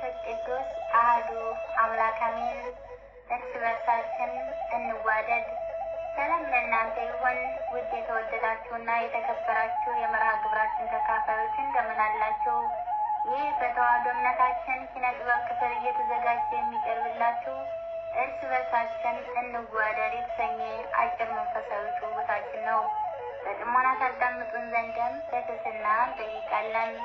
ወመንፈስ ቅዱስ አህዱ አምላክ አሜን። እርስ በርሳችን እንዋደድ። ሰላም ለእናንተ ይሁን። ውድ የተወደዳችሁና የተከበራችሁ የመርሃ ግብራችን ተካፋዮች እንደምን አላችሁ? ይህ በተዋሕዶ እምነታችን ኪነ ጥበብ ክፍል እየተዘጋጀ የሚቀርብላችሁ እርስ በርሳችን እንዋደድ የተሰኘ አጭር መንፈሳዊ ጭውውታችን ነው። በጥሞና ታዳምጡን ዘንድም በትህትና እንጠይቃለን።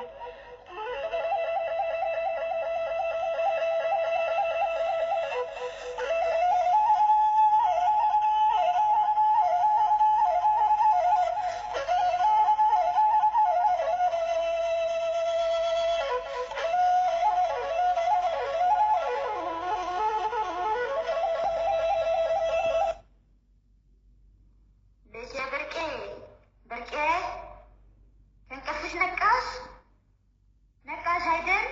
ልጄ ብርቄ ብርቄ፣ ከእንቅልፍሽ ነቃሽ? ነቃሽ አይደል?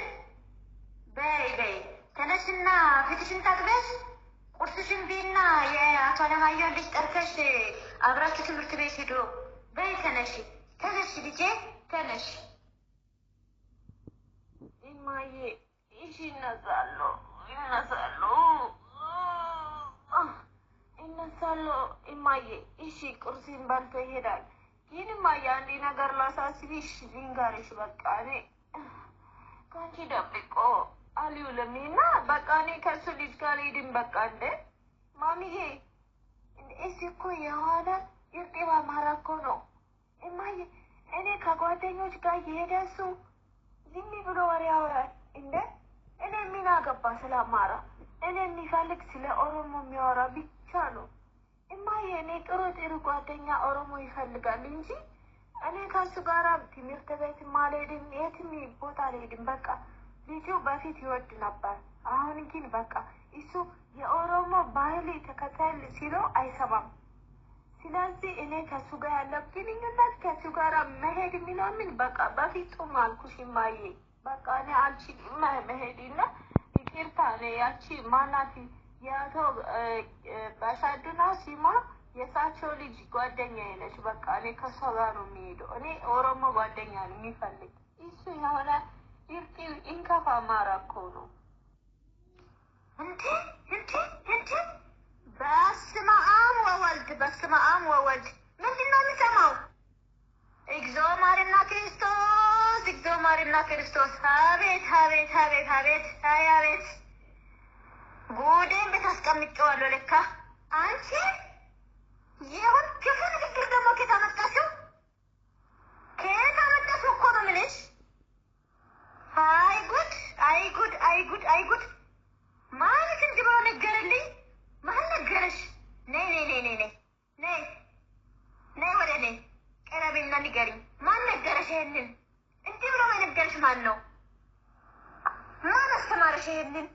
በይ በይ ተነሽና ፊትሽን ታጥበሽ ቁርስሽን ብይና የአቶ አለማየሁን ልጅ ጠርተሽ አብራችሁ ትምህርት ቤት ሂዱ። በይ ተነሽ፣ ተነሽ ልጄ ተነሽ። እማዬ እሺ፣ እነሳለሁ እነሳለሁ እነሳለሁ እማዬ። እሺ ቁርሴን በልቶ ይሄዳል። ግን እማዬ አንድ ነገር ላሳስብሽ ልንገርሽ። በቃ እኔ ከአንቺ ደብቆ አልውልም እና በቃ እኔ ከእሱ ልጅ ጋር አልሄድም። በቃ እንደ ማሚዬ እሱ እኮ የሆነ እርጥብ አማራ እኮ ነው እማዬ። እኔ ከጓደኞች ጋር እየሄደ እሱ ዝም ብሎ ወሬ ያወራል። እንደ እኔ ምን አገባ ስለ አማራ? እኔ የሚፈልግ ስለ ኦሮሞ የሚያወራ ብቻ ነው እማዬ። እኔ ጥሩ ጥሩ ጓደኛ ኦሮሞ ይፈልጋል እንጂ እኔ ከሱ ጋር ትምህርት ቤትም አልሄድም፣ የትም ቦታ አልሄድም። በቃ ልጁ በፊት ይወድ ነበር። አሁን ግን በቃ እሱ የኦሮሞ ባህል ተከተል ሲለው አይሰማም። ስለዚህ እኔ ከሱ ጋር ያለው ግንኙነት ከሱ ጋር መሄድ ምናምን በቃ በፍጹም አልኩሽ እማዬ። በቃ እኔ አልችልም መሄድ እና ይቅርታ። እኔ ያቺ ማናት የአቶ በሳድና ሲማ የእሳቸው ልጅ ጓደኛዬ ነች። በቃ እኔ ከሷ ጋር ነው የሚሄደው። እኔ ኦሮሞ ጓደኛ ነው የሚፈልግ። እሱ የሆነ ይርቂ እንከፍ አማራ እኮ ነው። እንዴ እንዴ እንዴ! በስመ አብ ወወልድ፣ በስመ አብ ወወልድ። ምንድን ነው የምሰማው? እግዚኦ ማርና ክርስቶስ፣ እግዚኦ ማርና ክርስቶስ። አቤት አቤት አቤት አቤት፣ አይ አቤት! ጉዴን ቤት አስቀምጬዋለሁ ለካ። አንቺ ይሁን ክፉ ንግግር ደግሞ ከየት አመጣሽው? ከየት አመጣሽው እኮ ነው የምልሽ። አይ ጉድ፣ አይ ጉድ፣ አይ ጉድ፣ አይ ጉድ! ማለት እንዲህ ብሎ ነገረልኝ። ማን ነገረሽ? ነይ ነይ ነይ ነይ ነይ ነይ ነይ ወደ እኔ ቅረቢና ንገሪኝ። ማን ነገረሽ ይሄንን? እንዲህ ብሎ የነገረሽ ማን ነው? ማን አስተማረሽ ይሄንን?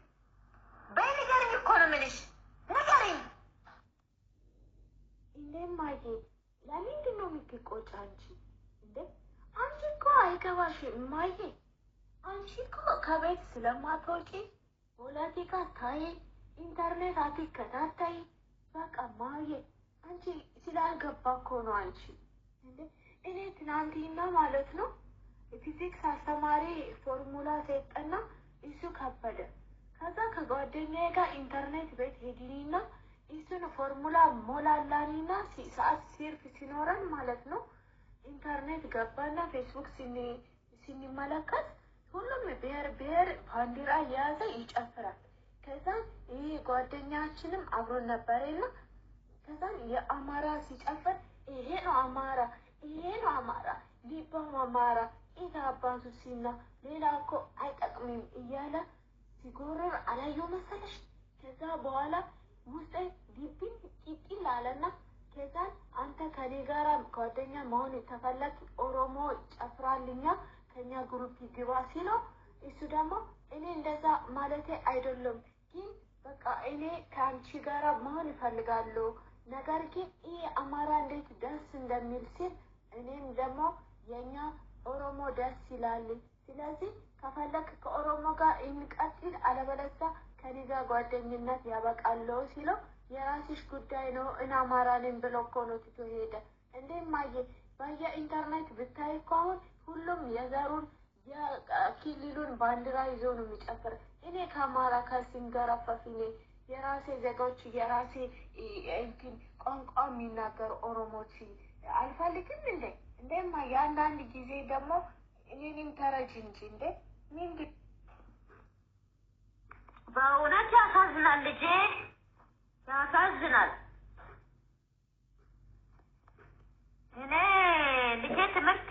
በይ ንገሪኝ እኮ ነው የምልሽ፣ ንገሪኝ። እንዴ እማዬ ለምንድን ነው የምትቆጪ አንቺ? እንዴ አንቺ እኮ አይገባሽም እማዬ። አንቺ እኮ ከቤት ስለማትወጪ ፖለቲካ ታይ፣ ኢንተርኔት አትከታታይ። በቃ ማዬ አንቺ ስላልገባ እኮ ነው አንቺ። እንዴ እኔ ትናንትና ማለት ነው ፊዚክስ አስተማሪ ፎርሙላ ሰጠና እሱ ከበደ። ከዛ ከጓደኛዬ ጋር ኢንተርኔት ቤት ሄድንና እሱን ፎርሙላ ሞላላኒና ሰዓት ሲርፍ ሲኖረን ማለት ነው ኢንተርኔት ገባና ፌስቡክ ስንመለከት ሁሉም ብሔር ብሔር ባንዲራ እየያዘ ይጨፍራል። ከዛ ይህ ጓደኛችንም አብሮን ነበረና ከዛን የአማራ ሲጨፍር ይሄ ነው አማራ፣ ይሄ ነው አማራ፣ ሊባም አማራ ኢት አባቱ ሲና ሌላ እኮ አይጠቅምም እያለ ሲጎርር አላየው መሰለሽ። ከዛ በኋላ ውስጤ ዲብን ቂጢል አለና ከዛን አንተ ከኔ ጋራ ጓደኛ መሆን ተፈለግ ኦሮሞ ጨፍራልኛ ከኛ group ግባ ሲለው እሱ ደግሞ እኔ እንደዛ ማለቴ አይደለም፣ ግን በቃ እኔ ከአንቺ ጋራ መሆን እፈልጋለሁ፣ ነገር ግን ይህ አማራ እንዴት ደስ እንደሚል ሲል እኔም ደግሞ የኛ ኦሮሞ ደስ ይላል። ስለዚህ ከፈለክ ከኦሮሞ ጋር እንቀጥል፣ አለበለዚያ ከኔ ጋር ጓደኝነት ያበቃለሁ ሲለው የራስሽ ጉዳይ ነው እና አማራ ነኝ ብሎ እኮ ነው ትቶ ሄደ። እንዴ እማዬ በየኢንተርኔት ብታይ እኮ አሁን ሁሉም የዘሩን የክልሉን ባንዲራ ይዞ ነው የሚጨፍር። እኔ ከአማራ ከስንገረፈፍ እኔ የራሴ ዜጎች የራሴ እንትን ቋንቋ የሚናገሩ ኦሮሞች አልፈልግም እንዴ? እንዴማ የአንዳንድ ጊዜ ደግሞ እኔንም ተረጅ እንጂ እንዴ ምንድን በእውነት ያሳዝናል ልጄ፣ ያሳዝናል። እኔ ልጄ ትምህርት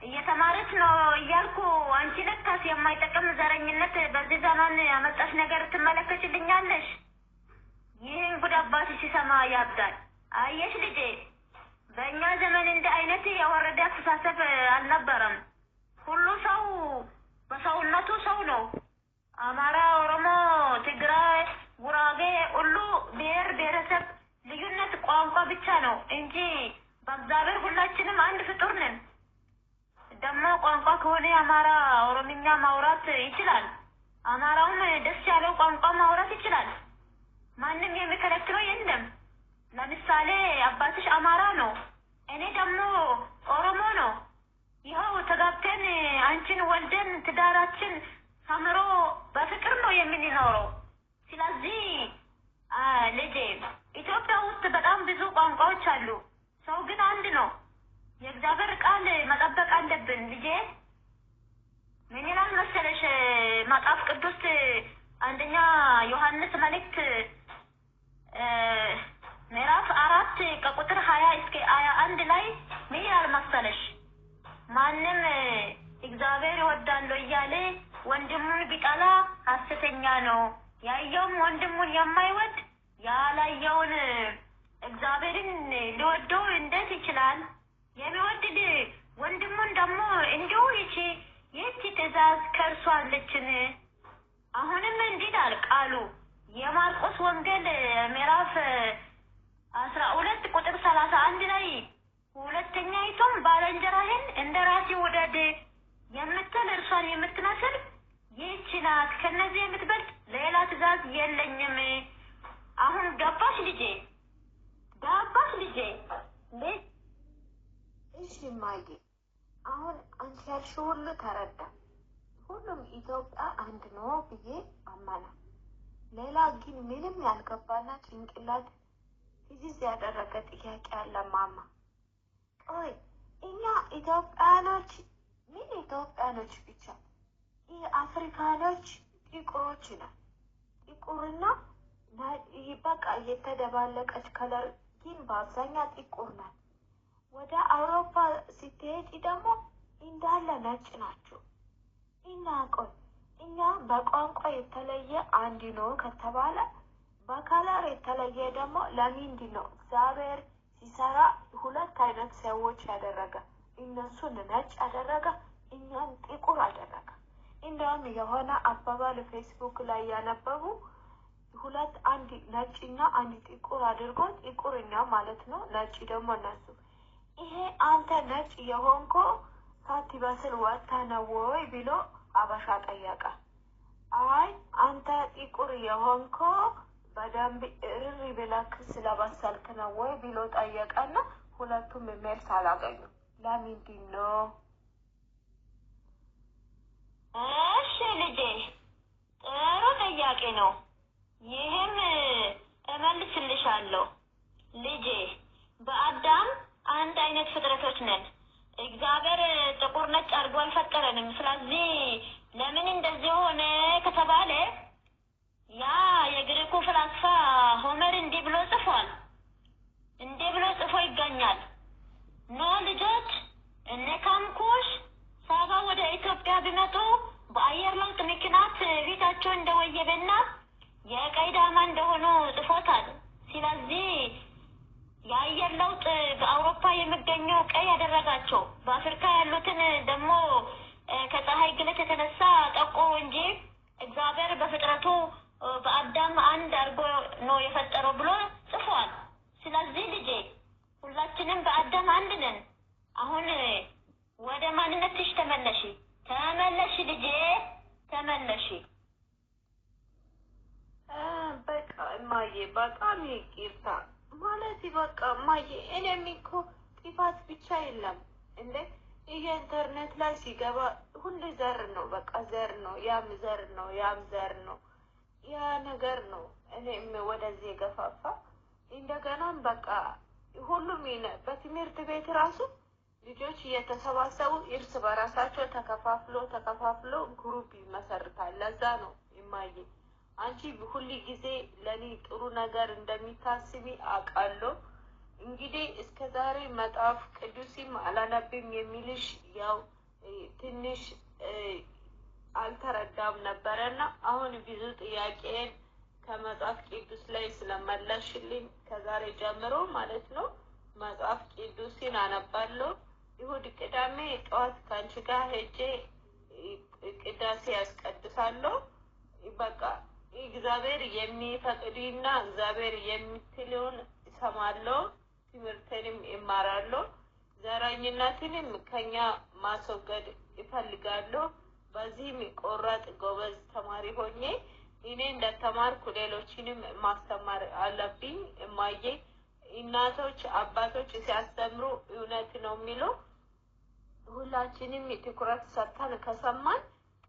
እየተማረች ነው እያልኩ አንቺ ለካስ የማይጠቅም ዘረኝነት በዚህ ዘመን ያመጣሽ ነገር ትመለከችልኛለሽ። ይህን ጉድ አባትሽ ሲሰማ ያብዳል። አየሽ ልጄ፣ በእኛ ዘመን እንደ አይነት የወረደ አስተሳሰብ አልነበረም። ሁሉ ሰው በሰውነቱ ሰው ነው። አማራ፣ ኦሮሞ፣ ትግራይ፣ ጉራጌ ሁሉ ብሔር ብሔረሰብ ልዩነት ቋንቋ ብቻ ነው እንጂ በእግዚአብሔር ሁላችንም አንድ ፍጡር ነን። ደግሞ ቋንቋ ከሆነ አማራ ኦሮምኛ ማውራት ይችላል። አማራውም ደስ ያለው ቋንቋ ማውራት ይችላል። ማንም የሚከለክለው የለም። ለምሳሌ አባትሽ አማራ ነው፣ እኔ ደግሞ ኦሮሞ ነው። ይኸው ተጋብተን አንቺን ወልደን ትዳራችን ሰምሮ በፍቅር ነው የምንኖረው። ስለዚህ ልጄ ኢትዮጵያ ውስጥ በጣም ብዙ ቋንቋዎች አሉ። ሰው ግን አንድ ነው። የእግዚአብሔር ቃል መጠበቅ አለብን ልጄ። ምን ይላል መሰለሽ መጽሐፍ ቅዱስ አንደኛ ዮሐንስ መልእክት ምዕራፍ 4 ከቁጥር 20 እስከ 21 ላይ ምን ይላል መሰለሽ? ማንም እግዚአብሔር ይወዳል እያለ ወንድሙን ቢጠላ ሐሰተኛ ነው። ያየውም ወንድሙን የማይወድ ያላየውን እግዚአብሔርን ሊወደው እንዴት ይችላል? የሚወድ ወንድሙን ደግሞ እንዲሁ ይህቺ ትእዛዝ ከእርሱ አለችን። አሁንም እንዲህ ይላል ቃሉ የማርቆስ ወንጌል ምዕራፍ 12 ቁጥር 31 ላይ ሁለተኛይቱም ባልንጀራህን እንደ ራስህ ውደድ የምትል እርሷን የምትመስል ይህች ናት። ከነዚህ የምትበልጥ ሌላ ትእዛዝ የለኝም። አሁን ገባሽ ልጄ? ገባሽ ልጄ? እሺ እማዬ፣ አሁን አንቺ ያልሽው ሁሉ ተረዳ። ሁሉም ኢትዮጵያ አንድ ነው ብዬ አመና። ሌላ ግን ምንም ያልገባና ጭንቅላት ትዝዝ ያደረገ ጥያቄ አለ ማማ። ቆይ እኛ ኢትዮጵያኖች ምን ኢትዮጵያኖች ብቻ ይህ አፍሪካኖች ጥቁሮች ነን። ጥቁርና በቃ የተደባለቀች color ግን በአብዛኛ ጥቁር ናት። ወደ አውሮፓ ስትሄጂ ደግሞ እንዳለ ነጭ ናቸው። እና ቆይ እኛ በቋንቋ የተለየ አንድ ነው ከተባለ በ color የተለየ ደግሞ ለምንድን ነው እግዚአብሔር ሲሰራ ሁለት አይነት ሰዎች ያደረገ? እነሱን ነጭ ያደረገ፣ እኛን ጥቁር አደረገ። እንደውም የሆነ አባባል ፌስቡክ ላይ ያነበቡ ሁለት አንድ ነጭና አንድ ጥቁር አድርጎ ጥቁር እኛ ማለት ነው፣ ነጭ ደግሞ እነሱ። ይሄ አንተ ነጭ የሆንኮ ሳትበስል ወጥተህ ነው ወይ ብሎ አበሻ ጠየቀ። አይ አንተ ጥቁር የሆንኮ በደንብ እርር ብለክ ስለበሰልክ ነው ወይ ብሎ ጠየቀና ሁለቱም መልስ አላገኙ። ለምንድን ነው? እሺ ልጄ ጥሩ ጥያቄ ነው። ይህም እመልስልሻለሁ ልጄ። በአዳም አንድ አይነት ፍጥረቶች ነን። እግዚአብሔር ጥቁር ነጭ አድርጎ አልፈጠረንም። ስለዚህ ለምን እንደዚህ ሆነ ከተባለ ያ የግሪኩ ፈላስፋ ሆመር እንዲህ ብሎ ጽፏል። እንዲህ ብሎ ጽፎ ይገኛል። ኖ ልጆች እነ ካምኩሽ ሳባ ወደ ኢትዮጵያ ቢመጡ በአየር ለውጥ ምክንያት ፊታቸው እንደወየበና የቀይ ዳማ እንደሆኑ ጽፎታል። ስለዚህ የአየር ለውጥ በአውሮፓ የሚገኘው ቀይ ያደረጋቸው፣ በአፍሪካ ያሉትን ደግሞ ከፀሐይ ግለት የተነሳ ጠቆሩ እንጂ እግዚአብሔር በፍጥረቱ በአዳም አንድ አድርጎ ነው የፈጠረው ብሎ ጽፏል። ስለዚህ ልጄ ሁላችንም በአዳም አንድ ነን። አሁን ወደ ማንነትሽ ተመለሺ፣ ተመለሺ ልጄ ተመለሺ። በቃ እማዬ በጣም ይቅርታ ማለት በቃ እማዬ፣ እኔም እኮ ጥፋት ብቻ የለም እንዴ ይሄ ኢንተርኔት ላይ ሲገባ ሁሉ ዘር ነው፣ በቃ ዘር ነው፣ ያም ዘር ነው፣ ያም ዘር ነው። ያ ነገር ነው እኔም ወደዚህ የገፋፋ። እንደገናም በቃ ሁሉም በትምህርት ቤት ራሱ ልጆች እየተሰባሰቡ እርስ በራሳቸው ተከፋፍሎ ተከፋፍሎ group ይመሰርታል። ለዛ ነው እማዬ አንቺ ሁል ጊዜ ለኔ ጥሩ ነገር እንደሚታስቢ አውቃለሁ። እንግዲህ እስከ ዛሬ መጽሐፍ ቅዱስም አላነብም የሚልሽ ያው ትንሽ አልተረዳም ነበረና አሁን ብዙ ጥያቄን ከመጽሐፍ ቅዱስ ላይ ስለመለስሽልኝ ከዛሬ ጀምሮ ማለት ነው መጽሐፍ ቅዱስን አነባለሁ። እሁድ ቅዳሜ ጠዋት ከአንቺ ጋር ሄጄ ቅዳሴ ያስቀድሳለሁ። በቃ እግዚአብሔር የሚፈቅድና እግዚአብሔር የምትለውን እሰማለሁ፣ ትምህርቴንም እማራለሁ። ዘረኝነትንም ከኛ ማስወገድ እፈልጋለሁ። በዚህም ቆራጥ ጎበዝ ተማሪ ሆኜ እኔ እንደተማርኩ ሌሎችንም ማስተማር አለብኝ። እማዬ እናቶች አባቶች ሲያስተምሩ እውነት ነው የሚለው ሁላችንም ትኩረት ሰጥተን ከሰማን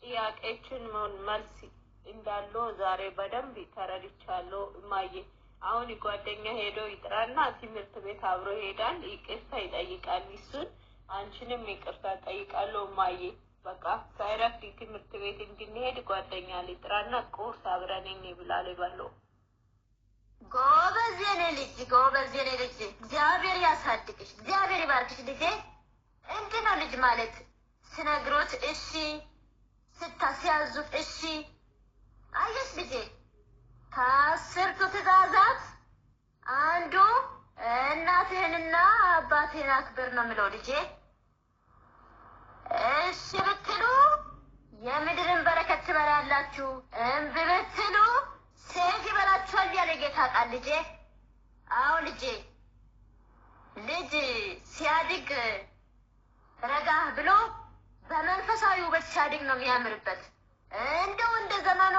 ጥያቄችን መልስ እንዳለው ዛሬ በደንብ ተረድቻለሁ። እማዬ አሁን ጓደኛ ሄዶ ይጥራና ትምህርት ቤት አብሮ ይሄዳል፣ ይቅርታ ይጠይቃል እሱን፣ አንቺንም ይቅርታ ጠይቃለሁ እማዬ። በቃ ሳይረፍድ ትምህርት ቤት እንድንሄድ ጓደኛ ሊጥራና ቁርስ አብረን እንብላ ልበለው። ጎበዝ የኔ ልጅ፣ ጎበዝ የኔ ልጅ፣ እግዚአብሔር ያሳድግሽ፣ እግዚአብሔር ይባርክሽ ልጄ። እንዲህ ነው ልጅ ማለት፣ ስነግሮት እሺ፣ ስታስያዙት እሺ። አየሽ ልጄ፣ ከአስርቱ ትእዛዛት አንዱ እናትህንና አባትህን አክብር ነው የምለው ልጄ። እሺ ብትሉ የምድርን በረከት ትበላላችሁ፣ እምቢ ብትሉ ሰይፍ ይበላችኋል ያለ ጌታ ቃል ልጄ። አዎ ልጄ፣ ልጅ ሲያድግ ረጋ ብሎ በመንፈሳዊ ውበት ሲያድግ ነው የሚያምርበት። እንደው እንደ ዘመኑ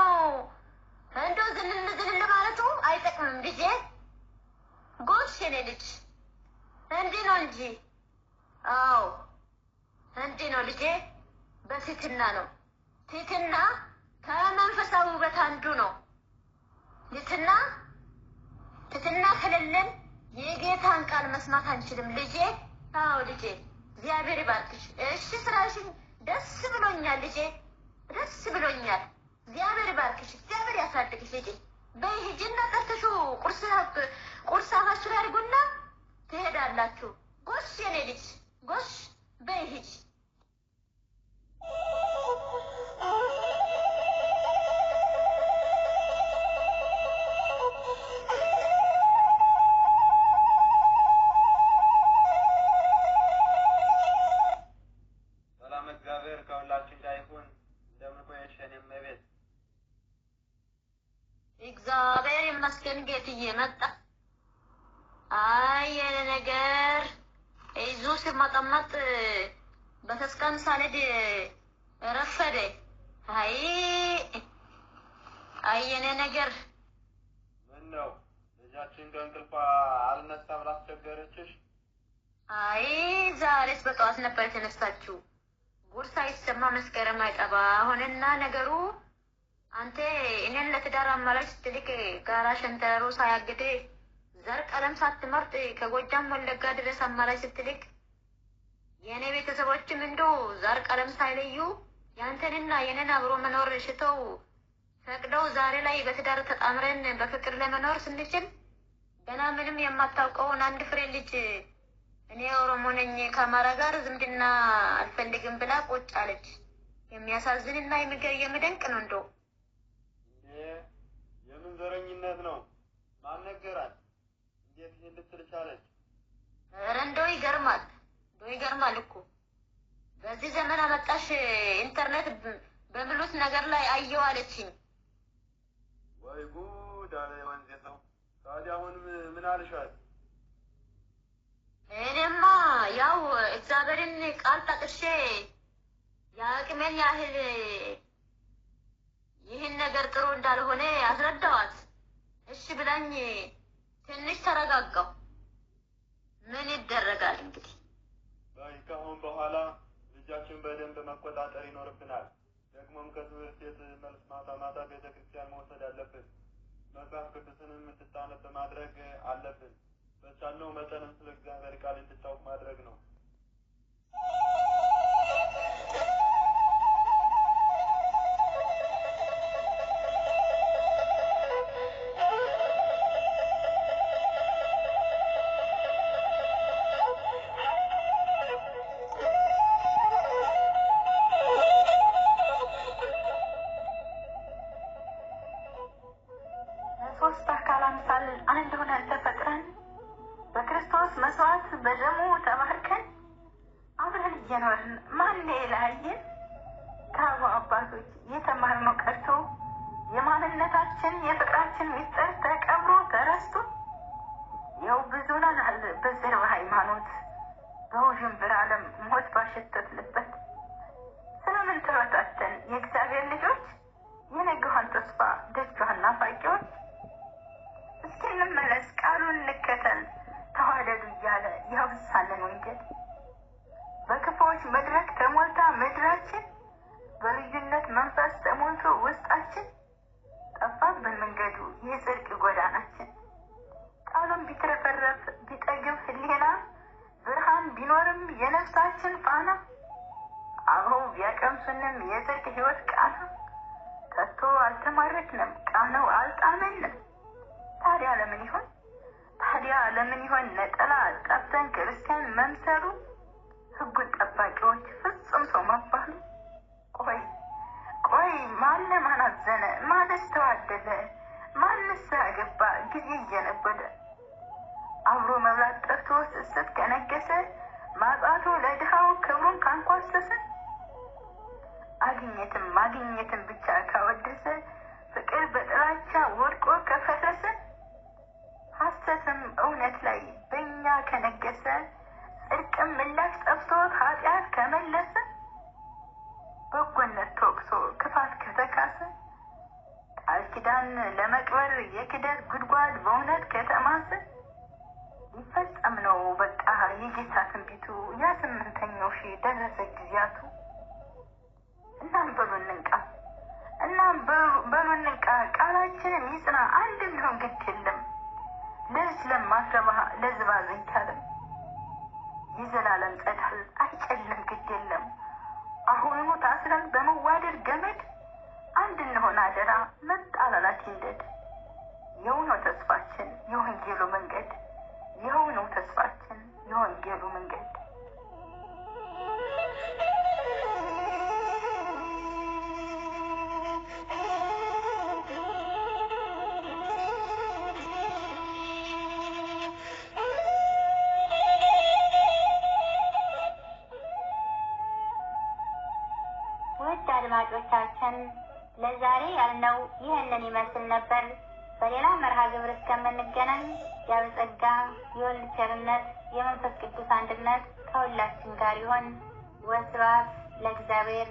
እንደው ዝልል ዝልል ማለቱ አይጠቅምም ልጄ። ጎሽ የኔ ልጅ፣ እንዲህ ነው እንጂ። አዎ እንዲህ ነው ልጄ። በትህትና ነው። ትህትና ከመንፈሳዊ ውበት አንዱ ነው። ትህትና ትህትና ከሌለን የጌታን ቃል መስማት አንችልም ልጄ። አዎ ልጄ፣ እግዚአብሔር ይባርክሽ። እሺ ስራሽን ደስ ብሎኛል ልጄ፣ ደስ ብሎኛል። እግዚአብሔር ይባርክሽ፣ እግዚአብሔር ያሳድግሽ ልጄ። በይ ሂጂና ጠርተሽው ቁርስ አፋችሁ ላይ አድርጉና ትሄዳላችሁ። ጎሽ የኔ ልጅ ጎሽ፣ በይ ሂጂ። ሰላም እግዚአብሔር ከሁላችን ጋር ይሁን። እንደምን ቆየሽ የኔ እመቤት? እግዚአብሔር ይመስገን ጌትዬ መጣ። አይ የኔ ነገር ይዞ ሲመጠመጥ በተስቀን ሳልሄድ ረፈደ። አይ አይ የኔ ነገር ምን ነው ልጃችን ከእንቅልፏ አልነሳ ብላ አስቸገረችሽ? አይ ዛሬስ በጠዋት ነበር የተነሳችው። ጉድ ሳይሰማ መስከረም አይጠባ ሆነና ነገሩ። አንተ እኔን ለትዳር አማላጅ ስትልክ ጋራ ሸንተረሩ ሳያግድ ዘር ቀለም ሳትመርጥ ከጎጃም ወለጋ ድረስ አማላጅ ስትልክ የእኔ ቤተሰቦችም እንደው ዘር ቀለም ሳይለዩ ያንተንና የኔን አብሮ መኖር ሽተው ፈቅደው ዛሬ ላይ በትዳር ተጣምረን በፍቅር ለመኖር ስንችል ገና ምንም የማታውቀውን አንድ ፍሬ ልጅ እኔ ኦሮሞ ነኝ ከአማራ ጋር ዝምድና አልፈልግም ብላ ቁጭ አለች። የሚያሳዝንና የሚደንቅ ነው እንደው። እንዴ የምን ዘረኝነት ነው? ማን ነገራት? እንዴት ይህን ልትል ቻለች? ኧረ እንደው ይገርማል፣ እንደው ይገርማል እኮ በዚህ ዘመን አመጣሽ ኢንተርኔት በሚሉት ነገር ላይ አየው አለችኝ። ወይ ጉድ አለ የወንዜ ሰው። ታዲያ አሁን ምን አልሻት? እኔማ ያው እግዚአብሔርን ቃል ጠቅሼ የአቅሜን ያህል ይህን ነገር ጥሩ እንዳልሆነ አስረዳዋት። እሺ ብላኝ ትንሽ ተረጋጋው። ምን ይደረጋል እንግዲህ። በይ ከአሁን በኋላ ልጃችን በደንብ መቆጣጠር ይኖርብናል። ደግሞም ከትምህርት ቤት መልስ ማታ ማታ ቤተ ክርስቲያን መውሰድ አለብን። መጽሐፍ ቅዱስንም እንድታነብ ማድረግ አለብን። በቻልነው መጠንም ስለ እግዚአብሔር ቃል እንድታውቅ ማድረግ ነው። በሶስት አካል አምሳል አንድ ሆነን ተፈጥረን በክርስቶስ መስዋዕት በደሙ ተባርከን አብረን እየኖርን ማን የለያየን? ከአበው አባቶች የተማርነው ቀርቶ የማንነታችን የፍቅራችን ምስጢር ተቀብሮ ተረስቶ ይኸው ብዙ ሆነናል በዘር በሃይማኖት በውዥንብር ዓለም ሞት ባሸተትንበት። ስለምን ተበታተን የእግዚአብሔር ልጆች የነገዋን ተስፋ ደጇን ናፋቂዎች? እስኪ እንመለስ፣ ቃሉን እንከተል፣ ተዋደዱ እያለ ያወሳንን ወንጌል። በክፉዎች መድረክ ተሞልታ ምድራችን፣ በልዩነት መንፈስ ተሞልቶ ውስጣችን፣ ጠፋብን መንገዱ የጽድቅ ጎዳናችን። ቃሉን ቢትረፈረፍ ቢጠግብ ሕሊና፣ ብርሃን ቢኖርም የነፍሳችን ፋና፣ አበው ቢያቀምሱንም የጽድቅ ሕይወት ቃና፣ ከቶ አልተማረክንም፣ ቃናው አልጣመንም። ታዲያ ለምን ይሆን ታዲያ ለምን ይሆን ነጠላ ጠፍተን ክርስቲያን መምሰሉ፣ ሕጉን ጠባቂዎች ፍጹም ሰው መባሉ? ቆይ ቆይ ማን ለማን አዘነ? ማንስ ተዋደደ? ማንስ አገባ ጊዜ እየነጎደ? አብሮ መብላት ጠፍቶ ስስት ከነገሰ፣ ማጣቱ ለድሃው ክብሩን ካንኳሰሰ፣ አግኘትም ማግኘትም ብቻ ካወደሰ፣ ፍቅር በጥላቻ ወድቆ ከፈረሰ፣ ሐሰትም እውነት ላይ በእኛ ከነገሰ፣ ጽድቅም ምላሽ ጠፍቶ ኃጢአት ከመለሰ፣ በጎነት ተወቅሶ ክፋት ከተካሰ፣ ቃል ኪዳን ለመቅበር የክደት ጉድጓድ በእውነት ከተማሰ፣ ሊፈጸም ነው በቃ የጌታ ትንቢቱ፣ ያ 8ኛው ሺህ ደረሰ ጊዜያቱ። እናም በሉ እንንቃ፣ እናም በሉ እንንቃ፣ ቃላችንም ይጽና፣ አንድ ቢሆን ግድ የለም ለዚህ ለማትረባ ለዝባዝንኪ ዓለም። የዘላለም ጸዳል አይጨልም ግድ የለም፣ አሁኑኑ ታስረን በመዋደድ ገመድ አንድ እንሆን አደራ መጣላላት ይንደድ። ይኸው ነው ተስፋችን የወንጌሉ መንገድ፣ ይኸው ነው ተስፋችን የወንጌሉ መንገድ። ውድ አድማጮቻችን ለዛሬ ያልነው ይህንን ይመስል ነበር። በሌላ መርሃ ግብር እስከምንገናኝ የአብ ጸጋ የወልድ ቸርነት የመንፈስ ቅዱስ አንድነት ከሁላችን ጋር ይሆን። ወስብሐት ለእግዚአብሔር።